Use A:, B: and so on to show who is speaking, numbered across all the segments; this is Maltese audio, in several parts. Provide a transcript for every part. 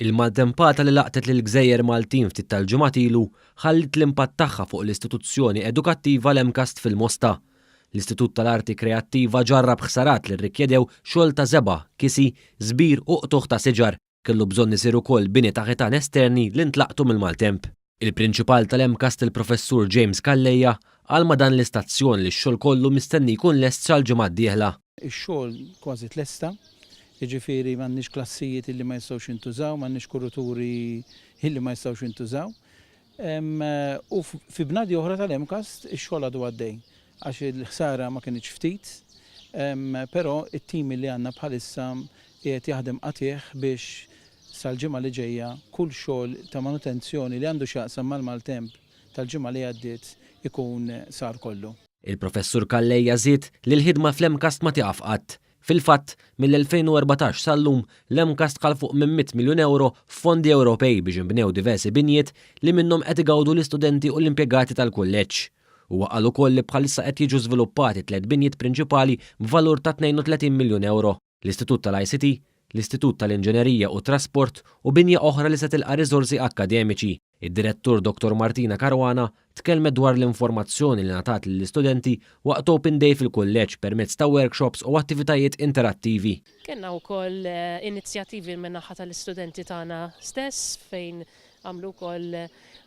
A: Il-maltempata li laqtet lill-gżejjer Maltin ftit tal-ġimgħat ilu ħalliet l-impatt tagħha fuq l-istituzzjoni edukattiva l-MCAST fil-Mosta. L-Istitut tal-Arti Kreattiva ġarrab ħsarat li rrikjedew xogħol ta' żebgħa, kisi, żbir u qtugħ ta' siġar. Kellu bżonn isir ukoll bini ta' ħitan esterni li ntlaqtu mill-maltemp. Il-Prinċipal tal-MCAST il-Professur James Calleja qal ma' dan l-istazzjon li x-xogħol kollu mistenni jkun lest sal-ġimgħa d-dieħla.
B: Ix-xogħol kważi tlesta, jiġifieri m'għandniex klassijiet illi ma jistgħux jintużaw, m'għandniex kuruturi illi ma jistgħux jintużaw. U fi bnadi oħra tal-MCAST ix-xogħol għadu għaddej għax il-ħsara ma kinitx ftit, però it-tim illi għandna bħalissa qiegħed jaħdem qatigħ biex sal-ġimgħa li ġejja kull xogħol ta' manutenzjoni li għandu x'jaqsam mal-maltemp tal-ġimgħa li għaddiet ikun sar kollu.
A: Il-Professur Calleja żied li l-ħidma fl-MCAST ma tieqaf qatt. Fil-fatt, mill-2014 sal-lum, l-MCAST ħa 'l fuq minn 100 miljun ewro f'fondi Ewropej biex inbnew diversi binjiet li minnhom qed igawdu l-istudenti u l-impjegati tal-kulleġġ. Huwa qal ukoll li bħalissa qed jiġu żviluppati tlett binjiet prinċipali b'valur ta' 32 miljun ewro. l-Istitut tal-ICT, l-Istitut tal-Inġinerija u t-Trasport u binja oħra li se tilqa' riżorsi akkademiċi. Id-Direttur Dottor Martina Caruana tkellmet dwar l-informazzjoni li ngħatat lill-istudenti waqt Open Day fil-Kulleġġ permezz ta' workshops u attivitajiet interattivi.
C: Kellna wkoll inizjattivi min-naħa tal-istudenti tagħna stess fejn għamlu wkoll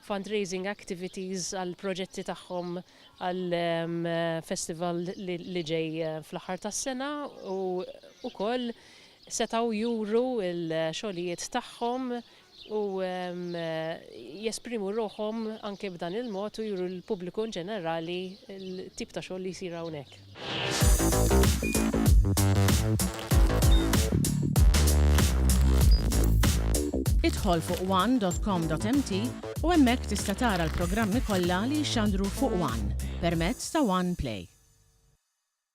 C: fundraising activities għall-proġetti tagħhom għall-festival li ġej fl-aħħar tas-sena u wkoll setgħu juru l-xogħlijiet tagħhom u jesprimu ruħhom anke b'dan il-mod u juru lill-pubbliku in ġenerali l-tip ta' xogħol li jsir hawnhekk.
D: Idħol fuq one.com.mt u hemmhekk tista' tara l-programmi kollha li jixxandru fuq One permezz ta' One Play.